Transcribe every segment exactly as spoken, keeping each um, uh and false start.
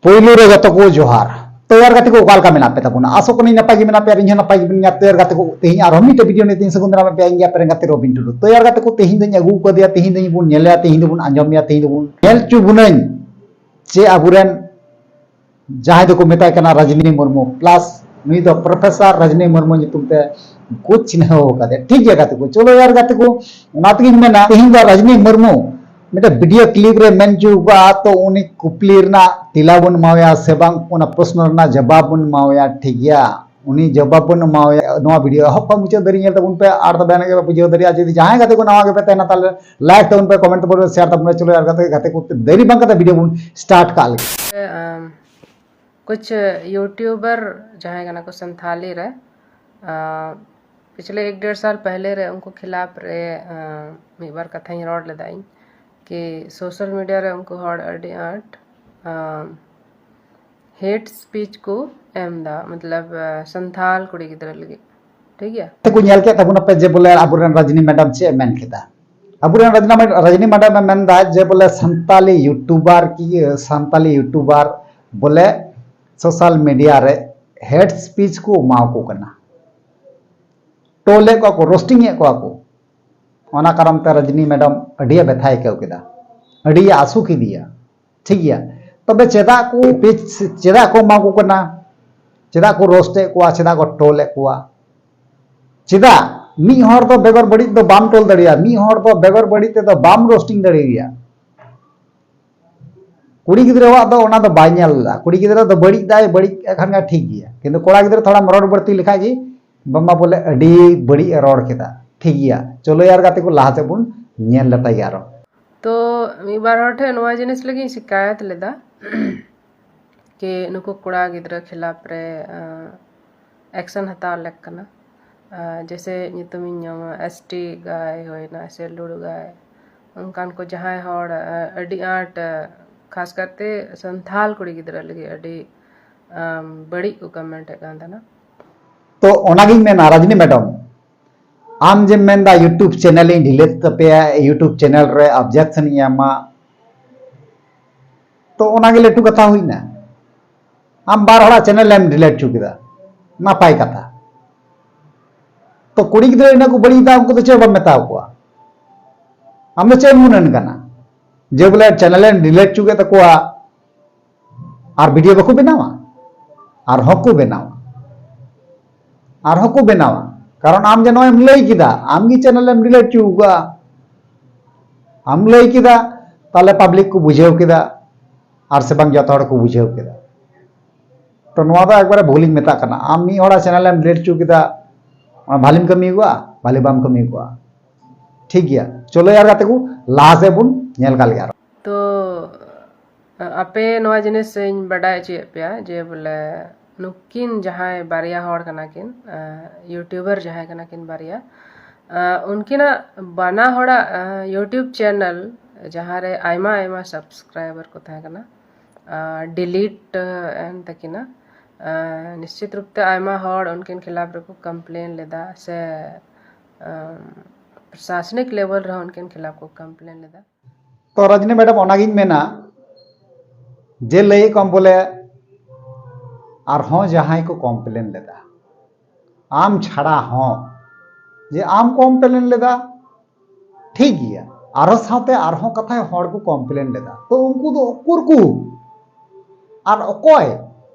ᱯᱳᱭᱞᱳ ᱨᱮ ᱡᱚᱛᱚ ᱠᱚ ᱡᱚᱦᱟᱨ᱾ ᱛᱚ ᱭᱟᱨ ᱜᱟᱛᱮ ᱠᱚ, ᱚᱠᱟ ᱞᱮᱠᱟ ᱢᱮᱱᱟᱜ ᱯᱮ ᱛᱟᱵᱚᱱᱟ? ᱟᱥᱚᱜ ᱠᱟᱹᱱᱟᱹᱧ ᱱᱟᱯᱟᱭ ᱜᱮ ᱢᱮᱱᱟᱜ ᱯᱮᱭᱟ, ᱟᱨ ᱤᱧ ᱦᱚᱸ ᱱᱟᱯᱟᱭ ᱜᱮ ᱢᱤᱱᱟᱹᱧᱟ᱾ ᱛᱚ ᱭᱟᱨ ᱜᱟᱛᱮ ᱠᱚ, ᱛᱮᱦᱮᱧ ᱟᱨᱦᱚᱸ ᱢᱤᱫᱴᱮᱡ ᱵᱷᱤᱰᱤᱭᱳ ᱱᱤᱭᱮ ᱛᱮᱧ ᱥᱟᱹᱜᱩᱱ ᱫᱟᱨᱟᱢᱮᱫ ᱯᱮᱭᱟ, ᱤᱧ ᱜᱮ ᱟᱯᱮ ᱨᱮᱱ ᱜᱟᱛᱮ ᱨᱚᱵᱤᱱ ᱴᱩᱰᱩ᱾ ᱛᱚ ᱭᱟᱨ ᱜᱟᱛᱮ ᱠᱚ, ᱛᱮᱦᱮᱧ ᱫᱚᱧ ᱟᱹᱜᱩ ᱠᱟᱫᱮᱭᱟ, ᱛᱮᱦᱮᱧ ᱫᱚᱧ ᱵᱚᱱ ᱧᱮᱞᱮᱭᱟ, ᱛᱮᱦᱮᱧ ᱫᱚᱵᱚᱱ ᱟᱸᱡᱚᱢᱮᱭᱟ, ᱛᱮᱦᱮᱧ ᱫᱚᱵᱚᱱ ᱧᱮᱞ ᱦᱚᱪᱚ ᱵᱚᱱᱟᱹᱧ ᱡᱮ ᱟᱵᱚᱨᱮᱱ ᱡᱟᱦᱟᱸᱭ ᱫᱚᱠᱚ ᱢᱮᱛᱟᱭ ᱠᱟᱱᱟ ᱨᱟᱡᱽᱱᱤ ᱢᱩᱨᱢᱩ, plus ᱱᱩᱭ ᱫᱚ ᱯᱨᱚᱯᱷᱮᱥᱚᱨ ᱨᱟᱡᱽᱱᱤ ᱢᱩᱨᱢᱩ ᱧᱩᱛᱩᱢ ᱛᱮ ᱠᱚ ᱪᱤᱱᱦᱟᱹᱣ ᱟᱠᱟᱫᱮᱭᱟ᱾ ᱴᱷᱤᱠ ᱜᱮᱭᱟ ᱜᱟᱛᱮ ᱠᱚ, ᱪᱚᱞᱚ ᱭᱟᱨ ᱜᱟᱛᱮ ᱠᱚ, ᱚᱱᱟ ᱛᱮᱜᱮᱧ ᱢᱮᱱᱟ, ᱛᱮᱦᱮᱧ ᱫᱚ ᱨᱟᱡᱽᱱᱤ ᱢᱩᱨᱢᱩ ᱢᱤᱫᱴᱮᱱ ᱵᱷᱤᱰᱤᱭᱳ ᱠᱞᱤᱯ ᱨᱮ ᱢᱮᱱ ᱦᱚᱪᱚ ᱠᱟᱜᱼᱟ, ᱛᱚ ᱩᱱᱤ ᱠᱩᱠᱞᱤ ᱨᱮᱱᱟᱜ ᱛᱮᱞᱟ ᱵᱚᱱ ᱮᱢᱟᱣᱟᱭᱟ ᱥᱮ ᱵᱟᱝ, ᱚᱱᱟ ᱯᱨᱚᱥᱱᱚ ᱨᱮᱱᱟᱜ ᱡᱚᱵᱟᱵ ᱵᱚᱱ ᱮᱢᱟᱣᱟᱭᱟ᱾ ᱴᱷᱤᱠ ᱜᱮᱭᱟ, ᱩᱱᱤ ᱡᱚᱵᱟᱵ ᱵᱚᱱ ᱮᱢᱟᱣᱟᱭᱟ᱾ ᱱᱚᱣᱟ ᱵᱷᱤᱰᱤᱭᱳ ᱮᱦᱚᱵ ᱠᱷᱚᱱ ᱢᱩᱪᱟᱹᱫ ᱫᱷᱟᱹᱨᱤᱡ ᱧᱮᱞ ᱛᱟᱵᱚᱱ ᱯᱮ, ᱟᱨ ᱛᱚᱵᱮ ᱟᱱᱟᱜ ᱜᱮ ᱯᱮ ᱵᱩᱡᱷᱟᱹᱣ ᱫᱟᱲᱮᱭᱟᱜᱼᱟ᱾ ᱡᱩᱫᱤ ᱡᱟᱦᱟᱸᱭ ᱜᱟᱛᱮ ᱠᱚ ᱱᱟᱣᱟ ᱜᱮᱯᱮ ᱛᱟᱦᱮᱱᱟ, ᱛᱟᱦᱚᱞᱮ ᱞᱟᱭᱤᱠ ᱛᱟᱵᱚᱱ ᱯᱮ, ᱠᱚᱢᱮᱱᱴ ᱛᱟᱵᱚᱱ ᱯᱮ, ᱥᱮᱭᱟᱨ ᱛᱟᱵᱚᱱ ᱯᱮ᱾ ᱪᱚᱞᱚ ᱭᱟᱨ ᱜᱟᱛᱮ, ᱜᱟᱛᱮ ᱠᱚ, ᱫᱮᱨᱤ ᱵᱟᱝ ᱠᱟᱛᱮ ᱵᱷᱤᱰᱤᱭᱳ ᱵᱚᱱ ᱥᱴᱟᱨᱴ ᱠᱟᱜ ᱞᱮᱜᱮ᱾ ᱟᱢ, ᱠᱩᱪ ᱭᱩᱴᱩᱵᱟᱨ ᱡᱟᱦᱟᱸᱭ ᱠᱟᱱᱟ ᱠᱚ ᱥᱟᱱᱛᱷᱟᱞᱤ ᱨᱮ, ᱟᱢ, ᱯᱤᱪᱷᱞᱮ ᱮᱠ ᱰᱮᱲ ᱥᱟᱞ ᱯᱮᱦᱞᱮ ᱨᱮ ᱩᱱᱠᱩ ᱠᱷᱤᱞᱟᱯ ᱨᱮ, ᱟᱢ, ᱢᱤᱫ ᱵᱟᱨ ᱠᱟᱛᱷᱟᱧ ᱨᱚᱲ ᱞᱮᱫᱟ ᱤᱧ ᱠᱤ ᱥᱳᱥᱟᱞ ᱢᱤᱰᱤᱭᱟ ᱨᱮ ᱩᱱᱠᱩ ᱦᱚᱲ ᱟᱹᱰᱤ ᱟᱸᱴ, ᱟᱢ, ᱦᱮᱴ ᱥᱯᱤᱪ ᱠᱚ ᱮᱢ ᱮᱫᱟ, ᱢᱚᱛᱞᱚᱵ, ᱟᱢ, ᱥᱟᱱᱛᱷᱟᱞ ᱠᱩᱲᱤ ᱜᱤᱫᱽᱨᱟᱹ ᱞᱟᱹᱜᱤᱫ᱾ ᱴᱷᱤᱠ ᱜᱮᱭᱟ? ᱛᱮᱠᱚ ᱧᱮᱞ ᱠᱮᱫ ᱛᱟᱵᱚᱱᱟ ᱯᱮ ᱡᱮ ᱵᱚᱞᱮ ᱟᱵᱚᱨᱮᱱ ᱨᱟᱡᱽᱱᱤ ᱢᱮᱰᱟᱢ ᱪᱮᱫ ᱮ ᱢᱮᱱ ᱠᱮᱫᱟ᱾ ᱟᱵᱚᱨᱮᱱ ᱨᱟᱡᱽᱱᱤ ᱢᱮᱰ-, ᱨᱟᱡᱽᱱᱤ ᱢᱮᱰᱟᱢ ᱮ ᱢᱮᱱᱫᱟ ᱡᱮ ᱵᱚᱞᱮ ᱥᱟᱱᱛᱟᱞᱤ ᱭᱩᱴᱩᱵᱟᱨ ᱠᱤ, ᱥᱟᱱᱛᱟᱞᱤ ᱭᱩᱴᱩᱵᱟᱨ ᱵᱚᱞᱮ ᱥᱳᱥᱟᱞ ᱢᱤᱰᱤᱭᱟ ᱨᱮ ᱦᱮᱴ ᱥᱯᱤᱪ ᱠᱚ ᱮᱢᱟ ᱠᱚ ᱠᱟᱱᱟ, ᱴᱨᱳᱞ ᱮᱫ ᱠᱚᱣᱟ ᱠᱚ, ᱨᱳᱥᱴᱤᱝ ᱮᱫ ᱠᱚᱣᱟ ᱠᱚ᱾ ᱚᱱᱟ ᱠᱟᱨᱚᱱ ᱛᱮ ᱨᱟᱡᱽᱱᱤ ᱢᱮᱰᱟᱢ ᱟᱹᱰᱤ ᱵᱮᱛᱷᱟᱭ ᱟᱹᱭᱠᱟᱹᱣ ᱠᱮᱫᱟ, ᱟᱹᱰᱤ ᱟᱥᱩ ᱠᱮᱫᱮᱭᱟ᱾ ᱴᱷᱤᱠ ᱜᱮᱭᱟ, ᱛᱚᱵᱮ ᱪᱮᱫᱟᱜ ᱠᱚ ᱯᱮᱡᱽ, ᱪᱮᱫᱟᱜ ᱠᱚ ᱮᱢᱟ ᱠᱚ ᱠᱟᱱᱟ? ᱪᱮᱫᱟᱜ ᱠᱚ ᱨᱳᱥᱴ ᱮᱫ ᱠᱚᱣᱟ? ᱪᱮᱫᱟᱜ ᱠᱚ ᱴᱨᱳᱞ ᱮᱫ ᱠᱚᱣᱟ? ᱪᱮᱫᱟᱜ? ᱢᱤᱫ ᱦᱚᱲ ᱫᱚ ᱵᱮᱜᱚᱨ ᱵᱟᱹᱲᱤᱡ ᱫᱚ ᱵᱟᱢ ᱴᱨᱳᱞ ᱫᱟᱲᱮᱭᱟᱜᱼᱟ, ᱢᱤᱫ ᱦᱚᱲ ᱫᱚ ᱵᱮᱜᱚᱨ ᱵᱟᱹᱲᱤᱡ ᱛᱮᱫᱚ ᱵᱟᱢ ᱨᱳᱥᱴᱤᱝ ᱫᱟᱲᱮᱭᱟᱭᱟ᱾ ᱠᱩᱲᱤ ᱜᱤᱫᱽᱨᱟᱹᱣᱟᱜ ᱫᱚ ᱚᱱᱟ ᱫᱚ ᱵᱟᱭ ᱧᱮᱞ ᱮᱫᱟ᱾ ᱠᱩᱲᱤ ᱜᱤᱫᱽᱨᱟᱹ ᱫᱚ ᱵᱟᱹᱲᱤᱡ ᱫᱟᱭ, ᱵᱟᱹᱲᱤᱡ ᱠᱷᱟᱱ ᱜᱮ ᱴᱷᱤᱠ ᱜᱮᱭᱟ, ᱠᱤᱱᱛᱩ ᱠᱚᱲᱟ ᱜᱤᱫᱽᱨᱟᱹ ᱛᱷᱚᱲᱟᱢ ᱨᱚᱲ ᱵᱟᱹᱲᱛᱤ ᱞᱮᱠᱷᱟᱡ ᱜᱮ ᱵᱟᱝᱢᱟ ᱵᱚᱞᱮ ᱟᱹᱰᱤ ᱵᱟᱹᱲᱤᱡ ᱮ ᱨᱚᱲ ᱠᱮᱫᱟ᱾ ᱴᱷᱤᱠ ᱜᱮᱭᱟ, ᱪᱚᱞᱚ ᱭᱟᱨ ᱜᱟᱛᱮ ᱠᱚ, ᱞᱟᱦᱟ ᱥᱮᱫ ᱵᱚᱱ ᱧᱮᱞ ᱞᱮᱛᱟᱭ ᱜᱮ ᱟᱨᱚ᱾ ᱛᱚ ᱢᱤᱫ ᱵᱟᱨ ᱦᱚᱲ ᱴᱷᱮᱱ ᱱᱚᱣᱟ ᱡᱤᱱᱤᱥ ᱞᱟᱹᱜᱤᱫ ᱤᱧ ᱥᱤᱠᱟᱭᱚᱛ ᱞᱮᱫᱟ ᱠᱤ ᱱᱩᱠᱩ ᱠᱚᱲᱟ ᱜᱤᱫᱽᱨᱟᱹ ᱠᱷᱤᱞᱟᱯ ᱨᱮ, ᱟᱸ, ᱮᱠᱥᱮᱱ ᱦᱟᱛᱟᱣ ᱞᱮᱠ ᱠᱟᱱᱟ᱾ ᱟᱸ, ᱡᱮᱥᱮ ᱧᱩᱛᱩᱢᱤᱧ ᱧᱟᱢᱟ, ᱮᱥ ᱴᱤ ᱜᱟᱭ ᱦᱩᱭᱱᱟ ᱥᱮ ᱞᱩᱲᱩ ᱜᱟᱭ, ᱚᱱᱠᱟᱱ ᱠᱚ ᱡᱟᱦᱟᱸᱭ ᱦᱚᱲ, ᱟᱸ, ᱟᱹᱰᱤ ᱟᱸᱴ, ᱟᱸ, ᱠᱷᱟᱥ ᱠᱟᱨᱛᱮ ᱥᱟᱱᱛᱷᱟᱞ ᱠᱩᱲᱤ ᱜᱤᱫᱽᱨᱟᱹ ᱞᱟᱹᱜᱤᱫ ᱟᱹᱰᱤ, ᱟᱸ, ᱵᱟᱹᱲᱤᱡ ᱠᱚ ᱠᱚᱢᱮᱱᱴ ᱮᱫ ᱠᱟᱱ ᱛᱟᱦᱮᱱᱟ᱾ ᱛᱚ ᱚᱱᱟᱜᱤᱧ ᱢᱮᱱᱟ ᱨᱟᱡᱽᱱᱤ ᱢᱮᱰᱟᱢ, ᱟᱢ ᱡᱮᱢ ᱢᱮᱱᱫᱟ YouTube ᱪᱮᱱᱮᱞ ᱤᱧ ᱰᱤᱞᱤᱴ ᱛᱟᱯᱮᱭᱟ, YouTube ᱪᱮᱱᱮᱞ ᱨᱮ ᱚᱵᱡᱮᱠᱥᱚᱱ ᱤᱧ ᱮᱢᱟ, ᱛᱚ ᱚᱱᱟᱜᱮ ᱞᱟᱹᱴᱩ ᱠᱟᱛᱷᱟ ᱦᱩᱭᱱᱟ᱾ ᱟᱢ ᱵᱟᱨ ᱦᱚᱲᱟᱜ ᱪᱮᱱᱮᱞ ᱮᱢ ᱰᱤᱞᱤᱴ ᱦᱚᱪᱚ ᱠᱮᱫᱟ, ᱱᱟᱯᱟᱭ ᱠᱟᱛᱷᱟ᱾ ᱛᱚ ᱠᱩᱲᱤ ᱜᱤᱫᱽᱨᱟᱹ ᱤᱱᱟᱹ ᱠᱚ ᱵᱟᱹᱲᱤᱡ ᱮᱫᱟ, ᱩᱱᱠᱩ ᱫᱚ ᱪᱮᱫ ᱦᱚᱸ ᱵᱟᱢ ᱢᱮᱛᱟᱣ ᱠᱚᱣᱟ᱾ ᱟᱢ ᱫᱚ ᱪᱮᱫ ᱮᱢ ᱜᱩᱱᱟᱹᱱ ᱠᱟᱱᱟ ᱡᱮ ᱵᱚᱞᱮ ᱪᱮᱱᱮᱞ ᱮᱢ ᱰᱤᱞᱤᱴ ᱦᱚᱪᱚ ᱠᱮᱫ ᱛᱟᱠᱚᱣᱟ, ᱟᱨ ᱵᱷᱤᱰᱤᱭᱳ ᱵᱟᱠᱚ ᱵᱮᱱᱟᱣᱟ? ᱟᱨᱦᱚᱸ ᱠᱚ ᱵᱮᱱᱟᱣᱟ, ᱟᱨᱦᱚᱸ ᱠᱚ ᱵᱮᱱᱟᱣᱟ᱾ ᱠᱟᱨᱚᱱ ᱟᱢ ᱡᱮ ᱱᱚᱜᱼᱚᱭ ᱮᱢ ᱞᱟᱹᱭ ᱠᱮᱫᱟ, ᱟᱢ ᱜᱮ ᱪᱮᱱᱮᱞ ᱮᱢ ᱰᱤᱞᱤᱴ ᱦᱚᱪᱚ ᱠᱟᱜᱼᱟ, ᱟᱢ ᱞᱟᱹᱭ ᱠᱮᱫᱟ, ᱛᱟᱦᱞᱮ ᱯᱟᱵᱽᱞᱤᱠ ᱠᱚ ᱵᱩᱡᱷᱟᱹᱣ ᱠᱮᱫᱟ, ᱟᱨ ᱥᱮ ᱵᱟᱝ ᱡᱚᱛᱚ ᱦᱚᱲ ᱠᱚ ᱵᱩᱡᱷᱟᱹᱣ ᱠᱮᱫᱟ᱾ ᱛᱚ ᱱᱚᱣᱟ ᱫᱚ ᱮᱠᱵᱟᱨᱮ ᱵᱷᱩᱞᱤᱧ ᱢᱮᱛᱟᱜ ᱠᱟᱱᱟ᱾ ᱟᱢ ᱢᱤᱫ ᱦᱚᱲᱟᱜ ᱪᱮᱱᱮᱞ ᱮᱢ ᱰᱤᱞᱤᱴ ᱦᱚᱪᱚ ᱠᱮᱫᱟ, ᱚᱱᱟ ᱵᱷᱟᱞᱤᱢ ᱠᱟᱹᱢᱤ ᱠᱚᱜᱼᱟ? ᱵᱷᱟᱞᱤ ᱵᱟᱢ ᱠᱟᱹᱢᱤ ᱠᱚᱜᱼᱟ᱾ ᱴᱷᱤᱠ ᱜᱮᱭᱟ, ᱪᱚᱞᱚ ᱭᱟᱨ ᱜᱟᱛᱮ ᱠᱚ, ᱞᱟᱦᱟ ᱥᱮᱫ ᱵᱚᱱ ᱧᱮᱞ ᱠᱟᱜ ᱞᱮᱜᱮ ᱟᱨᱚ᱾ ᱛᱚ ᱟᱯᱮ ᱱᱚᱣᱟ ᱡᱤᱱᱤᱥ ᱤᱧ ᱵᱟᱰᱟᱭ ᱦᱚᱪᱚᱭᱮᱫ ᱯᱮᱭᱟ ᱡᱮ ᱵᱚᱞᱮ ᱱᱩᱠᱤᱱ ᱡᱟᱦᱟᱸᱭ ᱵᱟᱨᱭᱟ ᱦᱚᱲ ᱠᱟᱱᱟ ᱠᱤᱱ, ᱟᱸ, ᱭᱩᱴᱩᱵᱟᱨ ᱡᱟᱦᱟᱸᱭ ᱠᱟᱱᱟ ᱠᱤᱱ ᱵᱟᱨᱭᱟ, ᱟᱸ, ᱩᱱᱠᱤᱱᱟᱜ ᱵᱟᱱᱟ ᱦᱚᱲᱟᱜ, ᱟᱸ, ᱭᱩᱴᱩᱵᱽ ᱪᱮᱱᱮᱞ ᱡᱟᱦᱟᱸ ᱨᱮ ᱟᱭᱢᱟ ᱟᱭᱢᱟ ᱥᱟᱵᱥᱠᱨᱟᱭᱵᱟᱨ ᱠᱚ ᱛᱟᱦᱮᱸ ᱠᱟᱱᱟ, ᱟᱸ, ᱰᱤᱞᱤᱴ, ᱟᱸ, ᱮᱱ ᱛᱟᱹᱠᱤᱱᱟ᱾ ᱟᱸ, ᱱᱤᱥᱪᱤᱛ ᱨᱩᱯ ᱛᱮ ᱟᱭᱢᱟ ᱦᱚᱲ ᱩᱱᱠᱤᱱ ᱠᱷᱤᱞᱟᱯ ᱨᱮᱠᱚ ᱠᱚᱢᱯᱞᱮᱱ ᱞᱮᱫᱟ ᱥᱮ, ᱟᱸ, ᱯᱨᱚᱥᱟᱥᱚᱱᱤᱠ ᱞᱮᱵᱮᱞ ᱨᱮᱦᱚᱸ ᱩᱱᱠᱤᱱ ᱠᱷᱤᱞᱟᱯ ᱠᱚ ᱠᱚᱢᱯᱞᱮᱱ ᱞᱮᱫᱟ᱾ ᱛᱚ ᱨᱚᱡᱽᱱᱤ ᱢᱮᱰᱟᱢ, ᱚᱱᱟᱜᱤᱧ ᱢᱮᱱᱟ ᱡᱮ ᱞᱟᱹᱭᱮᱫ ᱠᱚᱣᱟᱢ ᱵᱚᱞᱮ ᱟᱨᱦᱚᱸ ᱡᱟᱦᱟᱸᱭ ᱠᱚ ᱠᱚᱢᱯᱞᱮᱱ ᱞᱮᱫᱟ, ᱟᱢ ᱪᱷᱟᱲᱟ ᱦᱚᱸ, ᱡᱮ ᱟᱢ ᱠᱚᱢᱯᱞᱮᱱ ᱞᱮᱫᱟ, ᱴᱷᱤᱠ ᱜᱮᱭᱟ, ᱟᱨᱦᱚᱸ ᱥᱟᱶᱛᱮ ᱟᱨᱦᱚᱸ ᱠᱟᱛᱷᱟᱭ ᱦᱚᱲ ᱠᱚ ᱠᱚᱢᱯᱞᱮᱱ ᱞᱮᱫᱟ, ᱛᱚ ᱩᱱᱠᱩ ᱫᱚ ᱩᱠᱩᱨ ᱠᱚ? ᱟᱨ ᱚᱠᱚᱭ?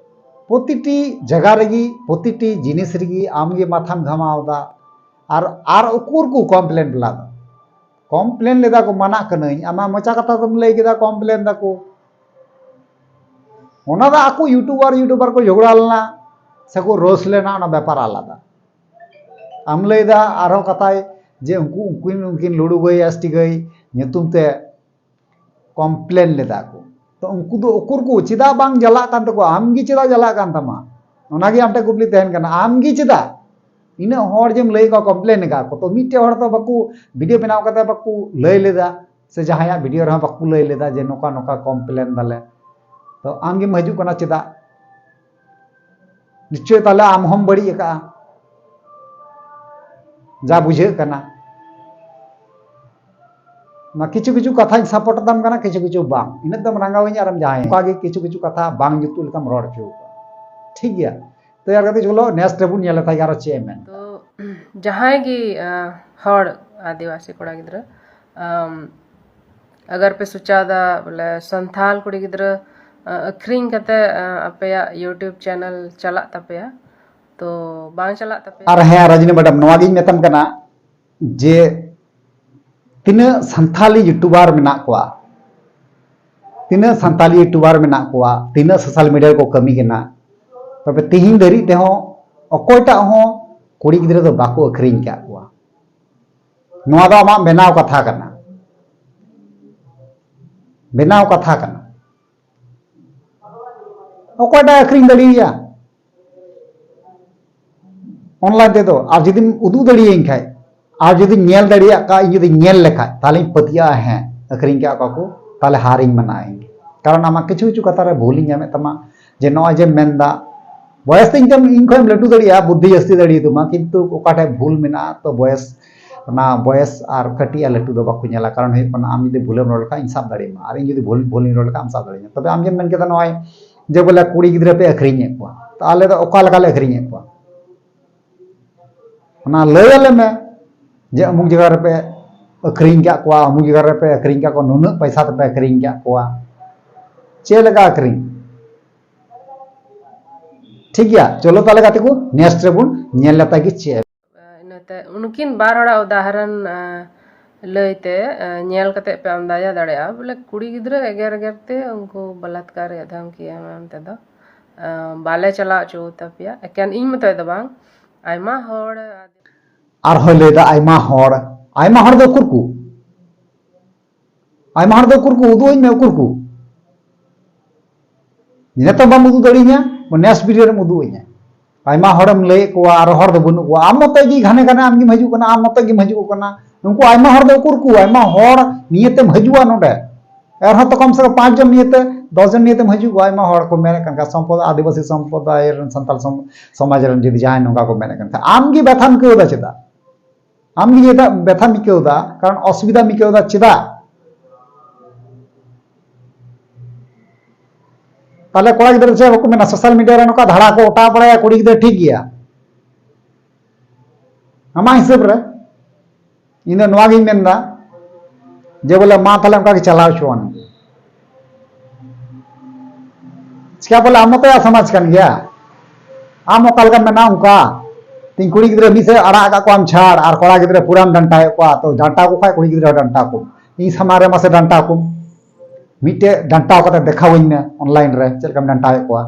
ᱯᱨᱚᱛᱤᱴᱤ ᱡᱟᱭᱜᱟ ᱨᱮᱜᱮ, ᱯᱨᱚᱛᱤᱴᱤ ᱡᱤᱱᱤᱥ ᱨᱮᱜᱮ ᱟᱢᱜᱮ ᱢᱟᱛᱷᱟᱢ ᱜᱷᱟᱢᱟᱣ ᱮᱫᱟ᱾ ᱟᱨ ᱟᱨ ᱩᱠᱩᱨ ᱠᱚ ᱠᱚᱢᱯᱞᱮᱱ ᱞᱮᱫᱟ? ᱠᱚᱢᱯᱞᱮᱱ ᱞᱮᱫᱟ ᱠᱚ, ᱢᱟᱱᱟᱜ ᱠᱟᱹᱱᱟᱹᱧ, ᱟᱢᱟᱜ ᱢᱚᱪᱟ ᱠᱟᱛᱷᱟ ᱛᱮᱢ ᱞᱟᱹᱭ ᱠᱮᱫᱟ ᱠᱚᱢᱯᱞᱮᱱ ᱫᱟᱠᱚ᱾ ᱚᱱᱟ ᱫᱚ ᱟᱠᱚ ᱭᱩᱴᱩᱵᱟᱨ ᱭᱩᱴᱩᱵᱟᱨ ᱠᱚ ᱡᱷᱚᱜᱽᱲᱟ ᱞᱮᱱᱟ ᱥᱮᱠᱚ ᱨᱳᱥ ᱞᱮᱱᱟ, ᱚᱱᱟ ᱵᱮᱯᱟᱨ ᱟᱞᱟᱫᱟ᱾ ᱟᱢ ᱞᱟᱹᱭᱫᱟ ᱟᱨᱦᱚᱸ ᱠᱟᱛᱷᱟᱭ ᱡᱮ ᱩᱱᱠᱩ, ᱩᱱᱠᱤᱱ, ᱩᱱᱠᱤᱱ ᱞᱩᱰᱩ ᱜᱟᱹᱭ, ᱮᱥ ᱴᱤ ᱜᱟᱹᱭ ᱧᱩᱛᱩᱢ ᱛᱮ ᱠᱚᱢᱯᱞᱮᱱ ᱞᱮᱫᱟ ᱠᱚ᱾ ᱛᱚ ᱩᱱᱠᱩ ᱫᱚ ᱩᱠᱩᱨ ᱠᱚ, ᱪᱮᱫᱟᱜ ᱵᱟᱝ ᱪᱟᱞᱟᱜ ᱠᱟᱱ ᱛᱟᱠᱚᱣᱟ? ᱟᱢ ᱜᱮ ᱪᱮᱫᱟᱜ ᱪᱟᱞᱟᱜ ᱠᱟᱱ ᱛᱟᱢᱟ? ᱚᱱᱟᱜᱮ ᱟᱢ ᱴᱷᱮᱱ ᱠᱩᱠᱞᱤ ᱛᱟᱦᱮᱱ ᱠᱟᱱᱟ, ᱟᱢ ᱜᱮ ᱪᱮᱫᱟᱜ? ᱤᱱᱟᱹᱜ ᱦᱚᱲ ᱡᱮᱢ ᱞᱟᱹᱭ ᱠᱚᱣᱟ ᱠᱚᱢᱯᱞᱮᱱ ᱟᱠᱟᱫ ᱠᱚ, ᱛᱚ ᱢᱤᱫᱴᱮᱡ ᱦᱚᱲ ᱫᱚ ᱵᱟᱠᱚ ᱵᱷᱤᱰᱤᱭᱳ ᱵᱮᱱᱟᱣ ᱠᱟᱛᱮ ᱵᱟᱠᱚ ᱞᱟᱹᱭ ᱞᱮᱫᱟ, ᱥᱮ ᱡᱟᱦᱟᱸᱭᱟᱜ ᱵᱷᱤᱰᱤᱭᱳ ᱨᱮᱦᱚᱸ ᱵᱟᱠᱚ ᱞᱟᱹᱭ ᱞᱮᱫᱟ ᱡᱮ ᱱᱚᱝᱠᱟ ᱱᱚᱝᱠᱟ ᱠᱚᱢᱯᱞᱮᱱ ᱫᱟᱞᱮ᱾ ᱛᱚ ᱟᱢ ᱜᱮᱢ ᱦᱤᱡᱩᱜ ᱠᱟᱱᱟ ᱪᱮᱫᱟᱜ? ᱱᱤᱥᱪᱚᱭ ᱛᱟᱦᱞᱮ ᱟᱢ ᱦᱚᱸᱢ ᱵᱟᱹᱲᱤᱡ ᱟᱠᱟᱜᱼᱟ, ᱡᱟ ᱵᱩᱡᱷᱟᱹᱜ ᱠᱟᱱᱟ᱾ ᱚᱱᱟ ᱠᱤᱪᱷᱩ ᱠᱤᱪᱷᱩ ᱠᱟᱛᱷᱟᱧ ᱥᱟᱯᱳᱨᱴ ᱛᱟᱢ ᱠᱟᱱᱟ, ᱠᱤᱪᱷᱩ ᱠᱤᱪᱷᱩ ᱵᱟᱝ᱾ ᱤᱱᱟᱹᱜ ᱫᱚᱢ ᱨᱟᱸᱜᱟᱣᱤᱧᱟ ᱟᱨᱮᱢ ᱡᱟᱦᱟᱸᱭ ᱚᱱᱠᱟ ᱜᱮ ᱠᱤᱪᱷᱩ ᱠᱤᱪᱷᱩ ᱠᱟᱛᱷᱟ ᱵᱟᱝ ᱡᱩᱛᱩᱜ ᱞᱮᱠᱟᱢ ᱨᱚᱲ ᱦᱚᱪᱚ ᱠᱚᱣᱟ᱾ ᱴᱷᱤᱠ ᱜᱮᱭᱟ, ᱛᱚ ᱭᱟᱨ ᱜᱟᱛᱮ ᱪᱚᱞᱚ ᱱᱮᱠᱥᱴ ᱨᱮᱵᱚᱱ ᱧᱮᱞ ᱞᱮᱠᱷᱟᱱ ᱜᱮ ᱟᱨᱚ ᱪᱮᱫ ᱮᱢ ᱢᱮᱱ᱾ ᱛᱚ ᱡᱟᱦᱟᱸᱭ ᱜᱮ ᱟᱸ, ᱦᱚᱲ ᱟᱹᱫᱤᱵᱟᱹᱥᱤ ᱠᱚᱲᱟ ᱜᱤᱫᱽᱨᱟᱹ ᱟᱢ, ᱟᱜᱟᱨ ᱯᱮ ᱥᱚᱪᱟᱣᱫᱟ ᱵᱚᱞᱮ ᱥᱟᱱᱛᱟᱞ ᱠᱩᱲᱤ ᱜᱤᱫᱽᱨᱟᱹ ᱟᱸ, ᱟᱹᱠᱷᱨᱤᱧ ᱠᱟᱛᱮ ᱟᱸ, ᱟᱯᱮᱭᱟᱜ YouTube ᱪᱮᱱᱮᱞ ᱪᱟᱞᱟᱜ ᱛᱟᱯᱮᱭᱟ, ᱛᱚ ᱵᱟᱝ ᱪᱟᱞᱟᱜ ᱛᱟᱯᱮᱭᱟ᱾ ᱟᱨ ᱦᱮᱸ ᱨᱚᱡᱽᱱᱤ ᱢᱮᱰᱟᱢ, ᱱᱚᱣᱟ ᱜᱤᱧ ᱢᱮᱛᱟᱢ ᱠᱟᱱᱟ ᱡᱮ ᱛᱤᱱᱟᱹᱜ ᱥᱟᱱᱛᱟᱞᱤ ᱭᱩᱴᱩᱵᱟᱨ ᱢᱮᱱᱟᱜ ᱠᱚᱣᱟ, ᱛᱤᱱᱟᱹᱜ ᱥᱟᱱᱛᱟᱞᱤ ᱭᱩᱴᱩᱵᱟᱨ ᱢᱮᱱᱟᱜ ᱠᱚᱣᱟ, ᱛᱤᱱᱟᱹᱜ ᱥᱳᱥᱟᱞ ᱢᱤᱰᱤᱭᱟ ᱨᱮᱠᱚ ᱠᱟᱹᱢᱤ ᱠᱟᱱᱟ, ᱛᱚᱵᱮ ᱛᱤᱦᱤᱧ ᱫᱷᱟᱹᱨᱤᱡ ᱛᱮᱦᱚᱸ ᱚᱠᱚᱭᱴᱟᱜ ᱦᱚᱸ ᱠᱩᱲᱤ ᱜᱤᱫᱽᱨᱟᱹ ᱫᱚ ᱵᱟᱠᱚ ᱟᱹᱠᱷᱨᱤᱧ ᱟᱠᱟᱫ ᱠᱚᱣᱟ᱾ ᱱᱚᱣᱟ ᱫᱚ ᱟᱢᱟᱜ ᱵᱮᱱᱟᱣ ᱠᱟᱛᱷᱟ ᱠᱟᱱᱟ, ᱵᱮᱱᱟᱣ ᱠᱟᱛᱷᱟ ᱠᱟᱱᱟ᱾ ᱚᱠᱚᱭᱴᱟᱜ ᱟᱹᱠᱷᱨᱤᱧ ᱫᱟᱲᱮᱭᱟᱭᱟ ᱚᱱᱞᱟᱭᱤᱱ ᱛᱮᱫᱚ? ᱟᱨ ᱡᱩᱫᱤᱢ ᱩᱫᱩᱜ ᱫᱟᱲᱮᱭᱟᱹᱧ ᱠᱷᱟᱡ, ᱟᱨ ᱡᱩᱫᱤᱧ ᱧᱮᱞ ᱫᱟᱲᱮᱭᱟᱜ ᱠᱷᱟᱡ, ᱤᱧ ᱡᱩᱫᱤᱧ ᱧᱮᱞ ᱞᱮᱠᱷᱟᱡ, ᱛᱟᱦᱞᱮᱧ ᱯᱟᱹᱛᱭᱟᱹᱜᱼᱟ, ᱦᱮᱸ, ᱟᱹᱠᱷᱨᱤᱧ ᱠᱟᱜ ᱠᱚᱣᱟ ᱠᱚ, ᱛᱟᱦᱞᱮ ᱦᱟᱨᱤᱧ ᱢᱟᱱᱟᱜᱼᱟ ᱤᱧ᱾ ᱠᱟᱨᱚᱱ ᱟᱢᱟᱜ ᱠᱤᱪᱷᱩ ᱠᱤᱪᱷᱩ ᱠᱟᱛᱷᱟ ᱨᱮ ᱵᱷᱩᱞᱤᱧ ᱧᱟᱢᱮᱫ ᱛᱟᱢᱟ, ᱡᱮ ᱱᱚᱜᱼᱚᱭ ᱡᱮᱢ ᱢᱮᱱᱫᱟ, ᱵᱚᱭᱮᱥ ᱛᱮ ᱤᱧ ᱛᱮᱢ, ᱤᱧ ᱠᱷᱚᱱᱮᱢ ᱞᱟᱹᱴᱩ ᱫᱟᱲᱮᱭᱟᱜᱼᱟ, ᱵᱩᱫᱽᱫᱷᱤ ᱡᱟᱹᱥᱛᱤ ᱫᱟᱲᱮᱭᱟᱜ ᱛᱟᱢᱟ, ᱠᱤᱱᱛᱩ ᱚᱠᱟ ᱴᱷᱮᱡ ᱵᱷᱩᱞ ᱢᱮᱱᱟᱜᱼᱟ, ᱛᱚ ᱵᱚᱭᱮᱥ, ᱚᱱᱟ ᱵᱚᱭᱮᱥ ᱟᱨ ᱠᱟᱹᱴᱤᱡ ᱟᱨ ᱞᱟᱹᱴᱩ ᱫᱚ ᱵᱟᱠᱚ ᱧᱮᱞᱟ᱾ ᱠᱟᱨᱚᱱ ᱦᱩᱭᱩᱜ ᱠᱟᱱᱟ, ᱟᱢ ᱡᱩᱫᱤ ᱵᱷᱩᱞᱮᱢ ᱨᱚᱲ ᱞᱮᱠᱷᱟᱱ, ᱤᱧ ᱥᱟᱵ ᱫᱟᱲᱮᱭᱟᱢᱟ, ᱟᱨ ᱤᱧ ᱡᱩᱫᱤ ᱵᱷᱩᱞ, ᱵᱷᱩᱞᱤᱧ ᱨᱚᱲ ᱞᱮᱠᱷᱟᱱ, ᱟᱢ ᱥᱟᱵ ᱫᱟᱲᱮᱭᱟᱹᱧᱟ᱾ ᱛᱚᱵᱮ ᱟᱢ ᱡᱮᱢ ᱢᱮᱱ ᱠᱮᱫᱟ ᱱᱚᱜᱼᱚᱭ ᱡᱮ ᱵᱚᱞᱮ ᱠᱩᱲᱤ ᱜᱤᱫᱽᱨᱟᱹ ᱯᱮ ᱟᱹᱠᱷᱨᱤᱧᱮᱫ ᱠᱚᱣᱟ, ᱛᱚ ᱟᱞᱮ ᱫᱚ ᱚᱠᱟ ᱞᱮᱠᱟ ᱞᱮ ᱟᱹᱠᱷᱨᱤᱧᱮᱫ ᱠᱚᱣᱟ? ᱚᱱᱟ ᱞᱟᱹᱭ ᱟᱞᱮ ᱢᱮ ᱡᱮ ᱚᱢᱩᱠ ᱡᱟᱭᱜᱟ ᱨᱮᱯᱮ ᱟᱹᱠᱷᱨᱤᱧ ᱠᱟᱜ ᱠᱚᱣᱟ, ᱚᱢᱩᱠ ᱡᱟᱭᱜᱟ ᱨᱮᱯᱮ ᱟᱹᱠᱷᱨᱤᱧ ᱠᱟᱜ ᱠᱚᱣᱟ, ᱱᱩᱱᱟᱹᱜ ᱯᱚᱭᱥᱟ ᱛᱮᱯᱮ ᱟᱹᱠᱷᱨᱤᱧ ᱠᱟᱜ ᱠᱚᱣᱟ, ᱪᱮᱫ ᱞᱮᱠᱟ ᱟᱹᱠᱷᱨᱤᱧ? ᱴᱷᱤᱠ ᱜᱮᱭᱟ, ᱪᱚᱞᱚ ᱛᱟᱦᱞᱮ ᱜᱟᱛᱮ ᱠᱚ, ᱱᱮᱠᱥᱴ ᱨᱮᱵᱚᱱ ᱧᱮᱞ ᱞᱮᱛᱟ ᱜᱮ ᱪᱮᱫ ᱮ ᱤᱱᱟᱹᱛᱮ ᱩᱱᱠᱤᱱ ᱵᱟᱨ ᱦᱚᱲᱟᱜ ᱩᱫᱟᱦᱚᱨᱚᱱ, ᱟᱸ, ᱞᱟᱹᱭᱛᱮ, ᱟᱸ, ᱧᱮᱞ ᱠᱟᱛᱮ ᱯᱮ ᱟᱱᱫᱟᱡᱟ ᱫᱟᱲᱮᱭᱟᱜᱼᱟ ᱵᱚᱞᱮ ᱠᱩᱲᱤ ᱜᱤᱫᱽᱨᱟᱹ ᱮᱜᱮᱨ ᱮᱜᱮᱨ ᱛᱮ ᱩᱱᱠᱩ ᱵᱚᱞᱟᱛᱠᱟᱨ ᱨᱮᱭᱟᱜ ᱫᱷᱟᱢᱠᱤ ᱮᱢ ᱮᱢ ᱛᱮᱫᱚ, ᱟᱸ, ᱵᱟᱞᱮ ᱪᱟᱞᱟᱣ ᱦᱚᱪᱚ ᱛᱟᱯᱮᱭᱟ᱾ ᱮᱠᱮᱱ ᱤᱧ ᱢᱚᱛᱚᱡ ᱫᱚ ᱵᱟᱝ, ᱟᱭᱢᱟ ᱦᱚᱲ᱾ ᱟᱨᱦᱚᱸᱭ ᱞᱟᱹᱭᱫᱟ ᱟᱭᱢᱟ ᱦᱚᱲ, ᱟᱭᱢᱟ ᱦᱚᱲ ᱫᱚ ᱩᱠᱩᱨ ᱠᱚ? ᱟᱭᱢᱟ ᱦᱚᱲ ᱫᱚ ᱩᱠᱩᱨ ᱠᱚ? ᱩᱫᱩᱜ ᱟᱹᱧ ᱢᱮ ᱩᱠᱩᱨ ᱠᱚ᱾ ᱱᱤᱛᱚᱜ ᱵᱟᱢ ᱩᱫᱩᱜ ᱫᱟᱲᱮᱭᱟᱹᱧᱟ, ᱱᱮᱠᱥᱴ ᱵᱷᱤᱰᱤᱭᱳ ᱨᱮᱢ ᱩᱫᱩᱜ ᱟᱹᱧᱟ᱾ ᱟᱭᱢᱟ ᱦᱚᱲᱮᱢ ᱞᱟᱹᱭᱮᱫ ᱠᱚᱣᱟ, ᱟᱨ ᱦᱚᱲ ᱫᱚ ᱵᱟᱹᱱᱩᱜ ᱠᱚᱣᱟ᱾ ᱟᱢ ᱢᱚᱛᱚᱡ ᱜᱮ ᱜᱷᱟᱱᱮ ᱜᱷᱟᱱᱮ ᱟᱢ ᱜᱮᱢ ᱦᱤᱡᱩᱜ ᱠᱟᱱᱟ, ᱟᱢ ᱢᱚᱛᱚᱡ ᱜᱮᱢ ᱦᱤᱡᱩᱜ ᱠᱟᱱᱟ᱾ ᱱᱩᱠᱩ ᱟᱭᱢᱟ ᱦᱚᱲ ᱫᱚ ᱩᱠᱩᱨ ᱠᱚ? ᱟᱭᱢᱟ ᱦᱚᱲ ᱱᱤᱭᱟᱹᱛᱮᱢ ᱦᱤᱡᱩᱜᱼᱟ ᱱᱚᱰᱮ᱾ ᱮᱱᱨᱮᱦᱚᱸ ᱛᱚ ᱠᱚᱢ ᱥᱮ ᱠᱚᱢ ᱯᱟᱸᱪ ᱡᱚᱱ ᱱᱤᱭᱟᱹᱛᱮ, ᱫᱚᱥ ᱡᱚᱱ ᱱᱤᱭᱟᱹᱛᱮᱢ ᱦᱤᱡᱩᱜᱼᱟ᱾ ᱟᱭᱢᱟ ᱦᱚᱲ ᱠᱚ ᱢᱮᱱᱮᱫ ᱠᱟᱱ ᱠᱷᱟᱱ, ᱥᱚᱢᱯᱨᱚᱫᱟᱭ, ᱟᱹᱫᱤᱵᱟᱹᱥᱤ ᱥᱚᱢᱯᱨᱚᱫᱟᱭ ᱨᱮᱱ, ᱥᱟᱱᱛᱟᱲ ᱥᱚᱢ-, ᱥᱚᱢᱟᱡᱽ ᱨᱮᱱ ᱡᱩᱫᱤ ᱡᱟᱦᱟᱸᱭ ᱱᱚᱝᱠᱟ ᱠᱚ ᱢᱮᱱᱮᱫ ᱠᱟᱱ ᱠᱷᱟᱱ, ᱟᱢ ᱜᱮ ᱵᱮᱛᱷᱟᱢ ᱟᱹᱭᱠᱟᱹᱣ ᱮᱫᱟ ᱪᱮᱫᱟᱜ? ᱟᱢ ᱜᱮ ᱡᱮᱴᱟ ᱵᱮᱛᱷᱟᱢ ᱟᱹᱭᱠᱟᱹᱣ ᱮᱫᱟ, ᱠᱟᱨᱚᱱ ᱚᱥᱩᱵᱤᱫᱷᱟᱢ ᱟᱹᱭᱠᱟᱹᱣ ᱮᱫᱟ, ᱪᱮᱫᱟᱜ? ᱛᱟᱦᱞᱮ ᱠᱚᱲᱟ ᱜᱤᱫᱽᱨᱟᱹ ᱪᱮᱫ ᱵᱟᱠᱚ ᱢᱮᱱᱟ, ᱥᱳᱥᱟᱞ ᱢᱤᱰᱤᱭᱟ ᱨᱮ ᱱᱚᱝᱠᱟ ᱫᱷᱟᱲᱟ ᱠᱚ ᱚᱴᱟᱣ ᱵᱟᱲᱟᱭᱟ ᱠᱩᱲᱤ ᱜᱤᱫᱽᱨᱟᱹ, ᱴᱷᱤᱠ ᱜᱮᱭᱟ᱾ ᱟᱢᱟᱜ ᱦᱤᱥᱟᱹᱵ ᱨᱮ ᱤᱧ ᱫᱚ ᱱᱚᱣᱟ ᱜᱤᱧ ᱢᱮᱱᱫᱟ ᱡᱮ ᱵᱚᱞᱮ ᱢᱟ ᱛᱟᱦᱞᱮ ᱚᱱᱠᱟ ᱜᱮ ᱪᱟᱞᱟᱣ ᱦᱚᱪᱚᱣᱟᱱ ᱜᱮ᱾ ᱪᱤᱠᱟ ᱵᱚᱞᱮ ᱟᱢ ᱢᱚᱛᱚ ᱥᱚᱢᱟᱡᱽ ᱠᱟᱱ ᱜᱮᱭᱟ, ᱟᱢ ᱚᱠᱟ ᱞᱮᱠᱟᱢ ᱢᱮᱱᱟ ᱚᱱᱠᱟ᱾ ᱛᱤᱧ ᱠᱩᱲᱤ ᱜᱤᱫᱽᱨᱟᱹ ᱢᱤᱫ ᱥᱮᱫ ᱟᱲᱟᱜ ᱟᱠᱟᱫ ᱠᱚᱣᱟᱢ ᱪᱷᱟᱲ, ᱟᱨ ᱠᱚᱲᱟ ᱜᱤᱫᱽᱨᱟᱹ ᱯᱩᱨᱟᱢ ᱰᱟᱱᱴᱟᱣᱮᱫ ᱠᱚᱣᱟ, ᱛᱚ ᱰᱟᱱᱴᱟᱣ ᱠᱚ ᱠᱷᱟᱡ ᱠᱩᱲᱤ ᱜᱤᱫᱽᱨᱟᱹ ᱦᱚᱸ ᱰᱟᱱᱴᱟᱣ ᱠᱚᱢ᱾ ᱤᱧ ᱥᱟᱢᱟᱝ ᱨᱮ ᱢᱟᱥᱮ ᱰᱟᱱᱴᱟᱣ ᱠᱚᱢ, ᱢᱤᱫᱴᱮᱡ ᱰᱟᱱᱴᱟᱣ ᱠᱟᱛᱮ ᱫᱮᱠᱷᱟᱣᱟᱹᱧ ᱢᱮ ᱚᱱᱞᱟᱭᱤᱱ ᱨᱮ ᱪᱮᱫ ᱞᱮᱠᱟᱢ ᱰᱟᱱᱴᱟᱣᱮᱫ ᱠᱚᱣᱟ᱾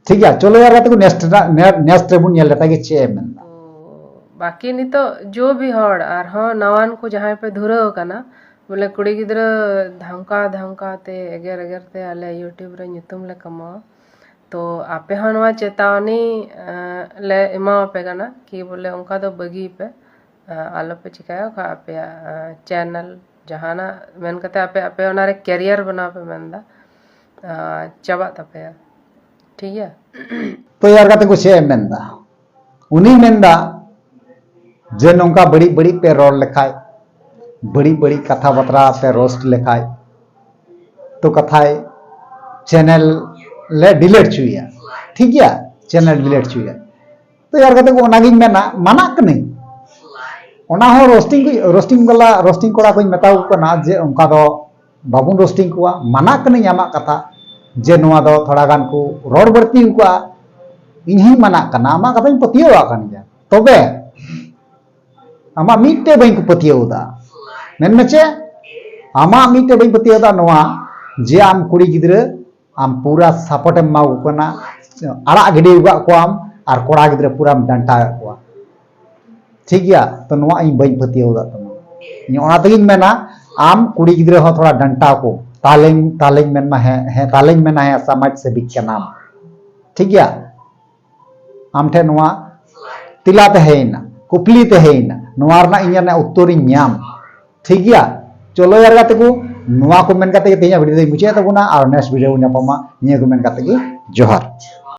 ᱴᱷᱤᱠ ᱜᱮᱭᱟ, ᱪᱚᱞᱚ ᱭᱟᱨ ᱜᱟᱛᱮ ᱠᱚ, ᱱᱮᱠᱥᱴ ᱨᱮᱱᱟᱜ ᱱᱮ-, ᱱᱮᱠᱥᱴ ᱨᱮᱵᱚᱱ ᱧᱮᱞ ᱞᱮᱠᱷᱟᱡ ᱜᱮ ᱪᱮᱫ ᱮ ᱢᱮᱱᱫᱟ᱾ ᱛᱚ ᱵᱟᱠᱤ ᱱᱤᱛᱚᱜ ᱡᱚ ᱵᱷᱤ ᱦᱚᱲ ᱟᱨᱦᱚᱸ ᱱᱟᱣᱟᱱ ᱠᱚ ᱡᱟᱦᱟᱸᱭ ᱯᱮ ᱫᱷᱩᱨᱟᱹᱣ ᱟᱠᱟᱱᱟ, ᱵᱚᱞᱮ ᱠᱩᱲᱤ ᱜᱤᱫᱽᱨᱟᱹ ᱫᱷᱟᱢᱠᱟ ᱫᱷᱟᱢᱠᱟ ᱛᱮ, ᱮᱜᱮᱨ ᱮᱜᱮᱨ ᱛᱮ ᱟᱞᱮ YouTube ᱨᱮ ᱧᱩᱛᱩᱢ ᱞᱮ ᱠᱟᱢᱟᱣᱟ᱾ ᱛᱚ ᱟᱯᱮ ᱦᱚᱸ ᱱᱚᱣᱟ ᱪᱮᱛᱟᱣᱱᱤ, ᱮᱸ, ᱞᱮ ᱮᱢᱟᱣᱟᱯᱮ ᱠᱟᱱᱟ ᱠᱤ ᱵᱚᱞᱮ ᱚᱱᱠᱟ ᱫᱚ ᱵᱟᱹᱜᱤᱭ ᱯᱮ, ᱮᱸ, ᱟᱞᱚᱯᱮ ᱪᱤᱠᱟᱹᱭᱟ, ᱵᱟᱠᱷᱟᱡ ᱟᱯᱮᱭᱟᱜ, ᱮᱸ, ᱪᱮᱱᱮᱞ ᱡᱟᱦᱟᱱᱟᱜ ᱢᱮᱱ ᱠᱟᱛᱮ ᱟᱯᱮ, ᱟᱯᱮ ᱚᱱᱟᱨᱮ ᱠᱮᱨᱤᱭᱟᱨ ᱵᱮᱱᱟᱣ ᱯᱮ ᱢᱮᱱᱫᱟ, ᱮᱸ, ᱪᱟᱵᱟᱜ ᱛᱟᱯᱮᱭᱟ᱾ ᱴᱷᱤᱠ ᱜᱮᱭᱟ? ᱛᱚ ᱭᱟᱨ ᱜᱟᱛᱮ ᱠᱚ, ᱪᱮᱫ ᱮᱢ ᱢᱮᱱᱫᱟ? ᱩᱱᱤᱭ ᱢᱮᱱᱫᱟ ᱡᱮ ᱱᱚᱝᱠᱟ ᱵᱟᱹᱲᱤᱡ ᱵᱟᱹᱲᱤᱡ ᱯᱮ ᱨᱚᱲ ᱞᱮᱠᱷᱟᱡ, ᱵᱟᱹᱲᱤᱡ ᱵᱟᱹᱲᱤᱡ ᱠᱟᱛᱷᱟ ᱵᱟᱛᱨᱟ ᱯᱮ ᱨᱳᱥᱴ ᱞᱮᱠᱷᱟᱡ, ᱛᱚ ᱠᱟᱛᱷᱟᱭ ᱪᱮᱱᱮᱞ ᱞᱮ ᱰᱤᱞᱤᱴ ᱦᱚᱪᱚᱭᱟ᱾ ᱴᱷᱤᱠ ᱜᱮᱭᱟ, ᱪᱮᱱᱮᱞ ᱰᱤᱞᱤᱴ ᱦᱚᱪᱚᱭᱟ᱾ ᱛᱚ ᱭᱟᱨ ᱜᱟᱛᱮ ᱠᱚ, ᱚᱱᱟᱜᱤᱧ ᱢᱮᱱᱟ, ᱢᱟᱱᱟᱜ ᱠᱟᱹᱱᱟᱹᱧ᱾ ᱚᱱᱟ ᱦᱚᱸ ᱨᱳᱥᱴᱤᱝ ᱠᱚ, ᱨᱳᱥᱴᱤᱝ ᱵᱟᱞᱟ, ᱨᱳᱥᱴᱤᱝ ᱠᱚᱲᱟ ᱠᱚᱧ ᱢᱮᱛᱟ ᱠᱚ ᱠᱟᱱᱟ ᱡᱮ ᱚᱱᱠᱟ ᱫᱚ ᱵᱟᱵᱚᱱ ᱨᱳᱥᱴᱤᱝ ᱠᱚᱣᱟ᱾ ᱢᱟᱱᱟᱜ ᱠᱟᱹᱱᱟᱹᱧ ᱟᱢᱟᱜ ᱠᱟᱛᱷᱟ ᱡᱮ ᱱᱚᱣᱟ ᱫᱚ ᱛᱷᱚᱲᱟ ᱜᱟᱱ ᱠᱚ ᱨᱚᱲ ᱵᱟᱹᱲᱛᱤ ᱟᱠᱟᱫᱼᱟ᱾ ᱤᱧ ᱦᱚᱸᱧ ᱢᱟᱱᱟᱜ ᱠᱟᱱᱟ, ᱟᱢᱟᱜ ᱠᱟᱛᱷᱟᱧ ᱯᱟᱹᱛᱭᱟᱹᱣᱟᱜ ᱠᱟᱱ ᱜᱮᱭᱟ᱾ ᱛᱚᱵᱮ ᱟᱢᱟᱜ ᱢᱤᱫᱴᱮᱡ ᱵᱟᱹᱧ ᱯᱟᱹᱛᱭᱟᱹᱣ ᱮᱫᱟ᱾ ᱢᱮᱱ ᱢᱮ ᱪᱮᱫ? ᱟᱢᱟᱜ ᱢᱤᱫᱴᱮᱡ ᱵᱟᱹᱧ ᱯᱟᱹᱛᱭᱟᱹᱣ ᱮᱫᱟ ᱱᱚᱣᱟ, ᱡᱮ ᱟᱢ ᱠᱩᱲᱤ ᱜᱤᱫᱽᱨᱟᱹ ᱟᱢ ᱯᱩᱨᱟ ᱥᱟᱯᱳᱨᱴ ᱮᱢ ᱮᱢᱟ ᱠᱚ ᱠᱟᱱᱟ, ᱟᱲᱟᱜ ᱜᱤᱰᱤ ᱟᱠᱟᱫ ᱠᱚᱣᱟᱢ ᱟᱨ ᱠᱚᱲᱟ ᱜᱤᱫᱽᱨᱟᱹ ᱯᱩᱨᱟᱢ ᱰᱟᱱᱴᱟᱣᱮᱫ ᱠᱚᱣᱟ᱾ ᱴᱷᱤᱠ ᱜᱮᱭᱟ, ᱛᱚ ᱱᱚᱣᱟ ᱤᱧ ᱵᱟᱹᱧ ᱯᱟᱹᱛᱭᱟᱹᱣ ᱫᱟᱲᱮᱭᱟᱜ ᱛᱟᱢᱟ᱾ ᱤᱧ ᱚᱱᱟ ᱛᱮᱜᱤᱧ ᱢᱮᱱᱟ, ᱟᱢ ᱠᱩᱲᱤ ᱜᱤᱫᱽᱨᱟᱹ ᱦᱚᱸ ᱛᱷᱚᱲᱟ ᱰᱟᱱᱴᱟᱣ ᱠᱚ᱾ ᱛᱟᱦᱞᱮᱧ, ᱛᱟᱦᱞᱮᱧ ᱢᱮᱱ ᱢᱟ ᱦᱮᱸ, ᱦᱮᱸ, ᱛᱟᱦᱞᱮᱧ ᱢᱮᱱᱟ ᱦᱮᱸ, ᱥᱚᱢᱟᱡᱽ ᱥᱮᱵᱤᱠ ᱠᱟᱱᱟᱢ᱾ ᱴᱷᱤᱠ ᱜᱮᱭᱟ, ᱟᱢ ᱴᱷᱮᱱ ᱱᱚᱣᱟ ᱛᱮᱞᱟ ᱛᱟᱦᱮᱸᱭᱮᱱᱟ, ᱠᱩᱠᱞᱤ ᱛᱟᱦᱮᱸᱭᱮᱱᱟ, ᱱᱚᱣᱟ ᱨᱮᱱᱟᱜ ᱤᱧ ᱨᱮᱱᱟᱜ ᱩᱛᱛᱚᱨᱤᱧ ᱧᱟᱢ᱾ ᱴᱷᱤᱠ ᱜᱮᱭᱟ, ᱪᱚᱞᱚ ᱭᱟᱨ ᱜᱟᱛᱮ ᱠᱚ, ᱱᱚᱣᱟ ᱠᱚ ᱢᱮᱱ ᱠᱟᱛᱮ ᱜᱮ ᱛᱮᱦᱮᱧᱟᱜ ᱵᱷᱤᱰᱤᱭᱳ ᱫᱚᱧ ᱢᱩᱪᱟᱹᱫ ᱛᱟᱵᱚᱱᱟ᱾ ᱟᱨ ᱱᱮᱠᱥᱴ ᱵᱷᱤᱰᱤᱭᱳ ᱵᱚᱱ ᱧᱟᱯᱟᱢᱟ᱾ ᱱᱤᱭᱟᱹ ᱠᱚ ᱢᱮᱱ ᱠᱟᱛᱮ ᱜᱮ ᱡᱚᱦᱟᱨ᱾